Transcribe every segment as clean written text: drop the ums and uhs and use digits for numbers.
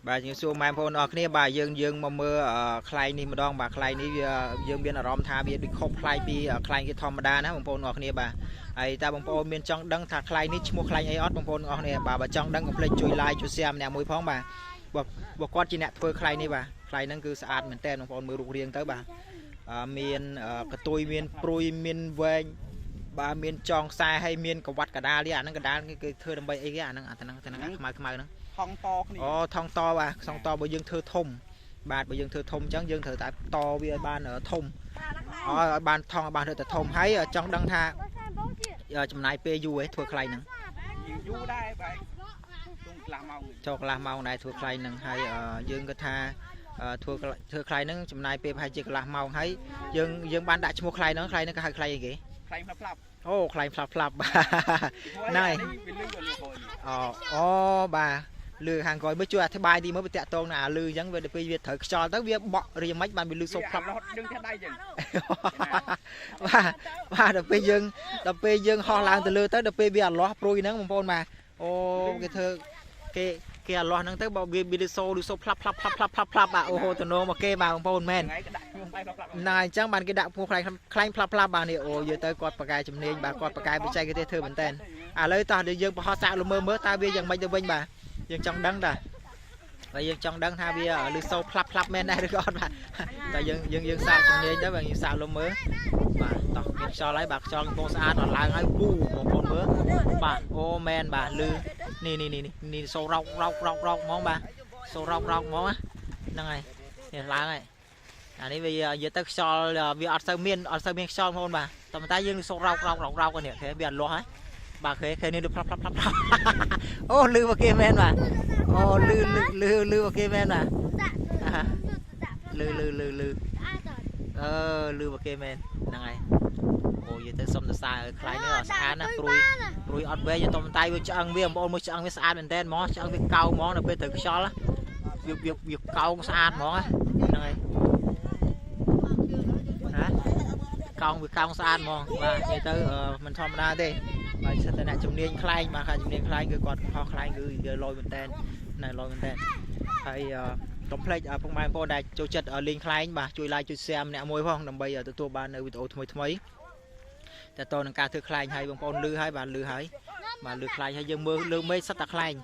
បាទយើងសួរម៉ែបងប្អូនអរគ្នាបាទយើងយើងមកមើលខ្លែងនេះម្ដងបាទខ្លែងនេះវាយើងមានអារម្មណ៍ថាវាដូចខុសប្លែកពីខ្លែងគេធម្មតាណាបងប្អូនអរគ្នាបាទហើយតើបងប្អូនមានចង់ដឹងថាខ្លែងនេះឈ្មោះខ្លែងអីអត់បងប្អូនអរគ្នាបាទបើចង់ដឹងកុំភ្លេចជួយ like ជួយ share ម្នាក់មួយផងបាទបើគាត់ជាអ្នកធ្វើខ្លែងនេះបាទខ្លែងហ្នឹងគឺស្អាតមែនតើបងប្អូនមើលរូបរាងទៅបាទមានកតុយមានព្រួយមានវែងបាទមានចងខ្សែហើយមានកវ៉ាត់កដាលនេះអាហ្នឹងកដាលគេធ្វើដើម្បីអីគេអាហ្នឹងអាហ្នឹងហ្នឹងខ្មៅខ្មៅហ្នឹង ថងតគ្នា អូថងតបាទថងតបើយើងធ្វើធំបាទបើយើងធ្វើធំអញ្ចឹងយើងត្រូវតែតវាឲ្យបានធំឲ្យបានថងឲ្យបានរឹតតែធំហើយចង់ដឹងថាចំណាយពេលយូរឯងធ្វើខ្លែងហ្នឹង យូរដែរបាទជុំកន្លះម៉ោង ចូលកន្លះម៉ោងដែរធ្វើខ្លែងហ្នឹងហើយយើងគិតថាធ្វើធ្វើខ្លែងហ្នឹងចំណាយពេលប្រហែលជាកន្លះម៉ោងហើយយើងយើងបានដាក់ឈ្មោះខ្លែងហ្នឹងខ្លែងហ្នឹងគេហៅខ្លែងអីគេ ខ្លែងផ្លាប់ផ្លាប់ អូខ្លែងផ្លាប់ផ្លាប់បាទហ្នឹងហើយអូអូបាទលឺខាងក្រោយមើលជួយអធិប្បាយទីមើលវាតាក់តងនឹងអាលឺអញ្ចឹងវាដល់ពេលវាត្រូវខ្យល់ទៅវាបក់ឬយ៉ាងម៉េចបានវាលឺសូផ្លាប់ រហូតดึងផ្ទះដៃអញ្ចឹង បាទបាទដល់ពេលយើងដល់ពេលយើងហោះឡើងទៅលើទៅដល់ពេលវាអាលាស់ព្រួយហ្នឹងបងប្អូនបាទអូគេធ្វើគេគេអាលាស់ហ្នឹងទៅបើវាវាលឺសូលឺសូផ្លាប់ផ្លាប់ផ្លាប់ផ្លាប់ផ្លាប់ផ្លាប់បាទអូហូតំណងមកគេបាទបងប្អូនមែន ថ្ងៃគេដាក់ឈ្មោះខ្លែងផ្លាប់ផ្លាប់ ណាអញ្ចឹងបានគេដាក់ឈ្មោះខ្លែងខ្លែងផ្លាប់ផ្លាប់បាទនេះអូយទៅគាត់បកកែជំនាញបាទគាត់បកកែបច្ចេកទេសធ្វើមែនតើឥឡូវតោះយើងបង្ហោះសាកលមើលមើលតើវាយ៉ាងម៉េចទៅវិញបាទយើងចង់ដឹងតាហើយយើងចង់ដឹងថាវាលឺសូផ្លាប់ផ្លាប់មែនដែរឬក៏អត់បាទតែយើងយើងយើងសាកជំនាញទៅបាទយើងសាកលមើលបាទតោះមានខ្យល់ហើយបាទខ្យល់កំពុងស្អាតដល់ឡើងហើយវូបងប្អូនមើលបាទអូមែនបាទលឺនេះនេះនេះនេះសូរោករោករោករោកហ្មងបាទសូរោករោកហ្មងហ្នឹងហើយនេះឡើងហើយអានេះវានិយាយទៅខ្យល់វាអត់សូវមានអត់សូវមានខ្យល់បងប្អូនបាទតែប៉ុន្តែយើងសូរោករោករោករោកនេះគេវាអត់លាស់ហើយបាទគេគេនេះដូចផ្លាប់ផ្លាប់ផ្លាប់អូលឺមកគេមែនបាទអូលឺលឺលឺមកគេមែនបាទលឺលឺលឺលឺអឺលឺមកគេមែនហ្នឹងហើយអូនិយាយទៅសុំសរសើរខ្លាយនេះអត់ស្អាតណាព្រួយព្រួយអត់វែងទៅតែវាឆ្អឹងវាបងប្អូនមើលឆ្អឹងវាស្អាតមែនតើហ្មងឆ្អឹងវាកោងហ្មងដល់ពេលត្រូវខ្យល់វាវាវាកោងស្អាតហ្មងហ្នឹងហើយណាកោងវាកោងស្អាតហ្មងបាទនិយាយទៅមិនធម្មតាទេបាទសិតតែអ្នកជំនាញខ្លែងបាទខាងជំនាញខ្លែងគឺគាត់ខុសខ្លែងគឺវាលយមែនតើណែលយមែនតើហើយកុំភ្លេចពុកម៉ែបងប្អូនដែលចូលចិត្តលេងខ្លែងបាទជួយ like ជួយ share ម្នាក់មួយផងដើម្បីទទួលបាននៅវីដេអូថ្មីថ្មីតើតនឹងការធ្វើខ្លែងហើយបងប្អូនលឺហើយបាទលឺហើយបាទលឺខ្លែងហើយយើងមើលលើមេឃសិតតែខ្លែង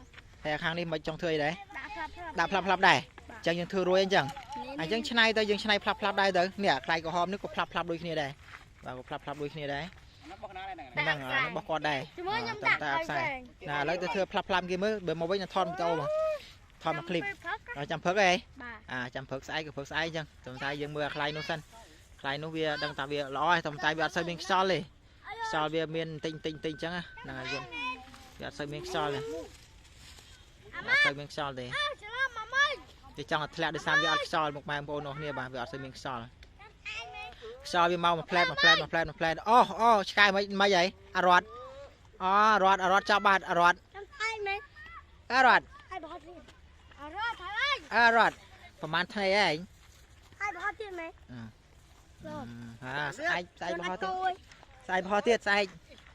ហើយខាងនេះមិនចង់ធ្វើអីដែរដាក់ផ្លាប់ផ្លាប់ដែរអញ្ចឹងយើងធ្វើរួយអញ្ចឹងអញ្ចឹងឆ្នៃទៅយើងឆ្នៃផ្លាប់ផ្លាប់ដែរទៅនេះខ្លែងក្រហមនេះក៏ផ្លាប់ផ្លាប់ដូចគ្នាដែរបាទក៏ផ្លាប់ផ្លាប់ដូចគ្នាដែរហ្នឹងហ្នឹងរបស់គាត់ដែរតែអត់ខ្សែណាឥឡូវទៅធ្វើផ្លាប់ផ្លាប់គេមើលបើមកវិញថតវីដេអូមកថតមកឃ្លីបចាំព្រឹកអីអាចាំព្រឹកស្អែកក៏ព្រឹកស្អែកអញ្ចឹងតែតែយើងមើលអាខ្លែងនោះសិនខ្លែងនោះវាដឹងថាវាល្អហើយតែតែវាអត់សូវមានខ្យល់ទេខ្យល់វាមានតិចតិចតិចអញ្ចឹងហ្នឹងហើយយើងវាអត់សូវមានខ្យល់ទេអត់សូវមានខ្យល់ទេគេចង់ឲ្យធ្លាក់ដោយសារវាអត់ខ្យល់មកម៉ែបងប្អូនអស់គ្នាបាទវាអត់សូវមានខ្យល់ខ្យល់វាមកមួយផ្លែតមួយផ្លែតមួយផ្លែតមួយផ្លែតអូអូឆ្កែមិនមិនអីអារត់អូរត់រត់ចាប់បាទរត់អារត់អារត់ប្រហែលថ្ងៃឯង ហើយបោះទៀតមែន ហាស្អែកស្អែកបោះទៀតស្អែកបោះទៀតស្អែក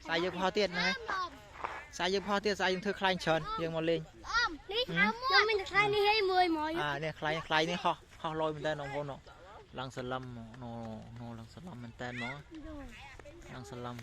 ស្អែកយើងបោះទៀតហ្នឹងហើយស្អែកយើងបោះទៀតស្អែកយើងធ្វើខ្លែងច្រើនយើងមកលេង នេះខ្ញុំមានខ្លែងនេះឲ្យមួយមក អានេះខ្លែងខ្លែងនេះហោះហោះលយមែនតើបងប្អូនឡើងសលឹមណូណូឡើងសលឹមមែនតើហ្មងឡើងសលឹម